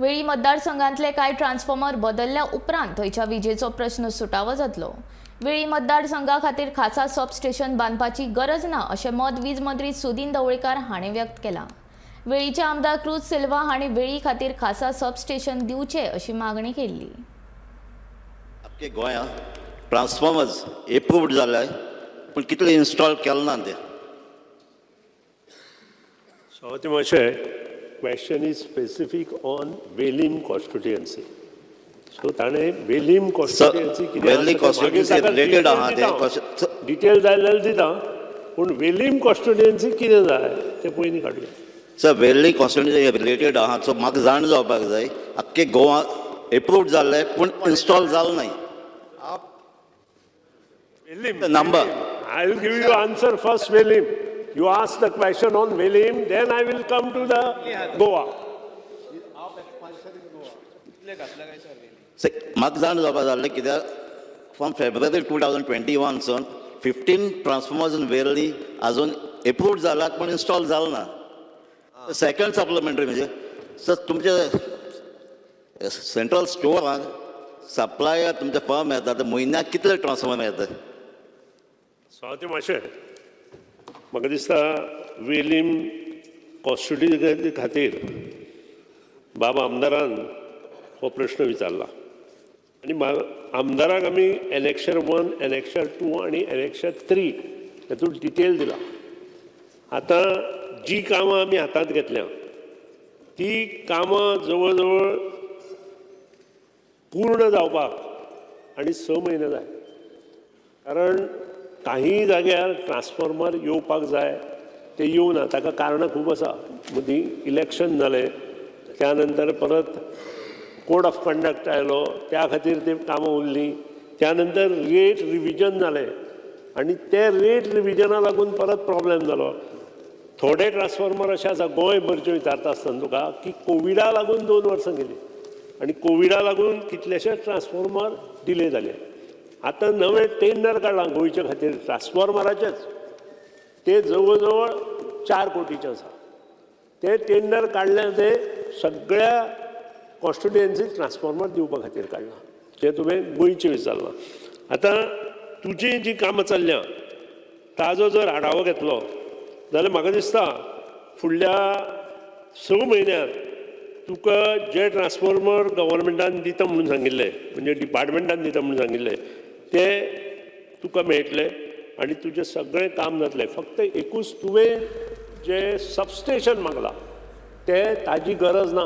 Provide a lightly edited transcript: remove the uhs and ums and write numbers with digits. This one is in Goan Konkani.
वेळी मतदारसंघांतले कांय ट्रान्सफॉर्मर बदलल्या उपरांत थंयच्या विजेचो प्रश्न सुटावो जातलो. वेळी मतदारसंघा खातीर खासा सबस्टेशन बांदपाची गरज ना अशें मत वीज मंत्री सुदिन ढवळीकार हांणी व्यक्त केलां. वेळीचे आमदार क्रूज सिल्वा हांणी वेळी खातीर खासा सबस्टेशन दिवचे अशी मागणी केल्ली. आख्खे गोंयांत ट्रान्सफॉर्मर्स एप्रूव्ड जाले पूण कितले इन्स्टॉल केले ना ते. सभापती महाशय, question is specific on Velim constituency. So ताणें वेलीम कॉन्स्टिट्युएन्सी कितें वेर्ली constituency related आहा ते डिटेल जाय जाल्यार दिता, पूण वेलीम कॉन्स्टिट्युएन्सी कितें जाय तें पयलीं काडुया. सर, वेर्ली कॉन्स्टिट्युएन्सी रिलेटेड आहा, सो म्हाका जाण जावपाक जाय, आख्खे गोवा एप्रूव्ड जाल्ले पूण इन्स्टॉल जालें नाही. Velim. Number. I will give you answer first Velim. You ask the question on Velim, then I will come to the Goa. Sir, म्हाका जाण जावपाक जाल्लें कित्याक from February 2021 Sawan 15 transformers in Verli अजून एप्रूव्ड जालात पूण इन्स्टॉल जालें ना. सेकंड सप्लिमेंटरी म्हणजे सर, तुमचे सेंट्रल स्टोराक सप्लायर तुमचे फर्म येता ते म्हयन्याक कितले ट्रान्सफॉर्मर येता? सभापती महाशय, म्हाका दिसता वेलीम कॉन्स्टिट्युएन्सी खातीर बाबा आमदारान हो प्रश्न विचारला आनी आमदाराक आमी एनेक्शर 1, एनेक्शर 2 आनी एनेक्शर 3 हेतून डिटेल दिला. आतां जी कामां आमी हातांत घेतल्या ती कामां जवळ जवळ पूर्ण जावपाक आनी 6 म्हयने जाय, कारण काही जाग्यार ट्रान्सफॉर्मर येवपाक जाय ते येवना. ताका कारणां खूब आसा. मदीं इलेक्शन जालें, त्या नंतर परत कोड ऑफ कंडक्ट आयलो, त्या खातीर ती कामां उरलीं. त्या नंतर रेट रिविजन जालें आनी ते रेट रिविजना लागून परत प्रॉब्लेम जालो. थोडे ट्रान्सफॉर्मर अशें आसा, गोंयभरचे विचारता आसतना तुका की कोविडा लागून 2 वर्सां गेलीं आनी कोविडा लागून कितलेशेच ट्रान्सफॉर्मर डिले जाले. आतां नवें टेंडर काडलां गोंयचे खातीर ट्रान्सफॉर्मराचेच, ते जवळ जवळ 4 कोटीचे आसा. ते टेंडर काडले ते सगळ्या कॉन्स्टिट्युएन्सीक ट्रान्सफॉर्मर दिवपा खातीर काडलां, जें तुवें गोंयचें विचारलां. आतां तुजी जीं कामां चल्ल्या ताजो जर आढावो घेतलो जाल्यार म्हाका दिसता फुडल्या 6 म्हयन्यांत तुका जे ट्रान्सफॉर्मर गव्हर्मेंटान दिता म्हणून सांगिल्ले, म्हणजे डिपार्टमेंटान दिता म्हणून सांगिल्ले, ते तुका मेळटले आनी तुजें सगळें काम जातलें. फक्त एकूच तुवें जें सबस्टेशन मागलां तें ताजी गरज ना.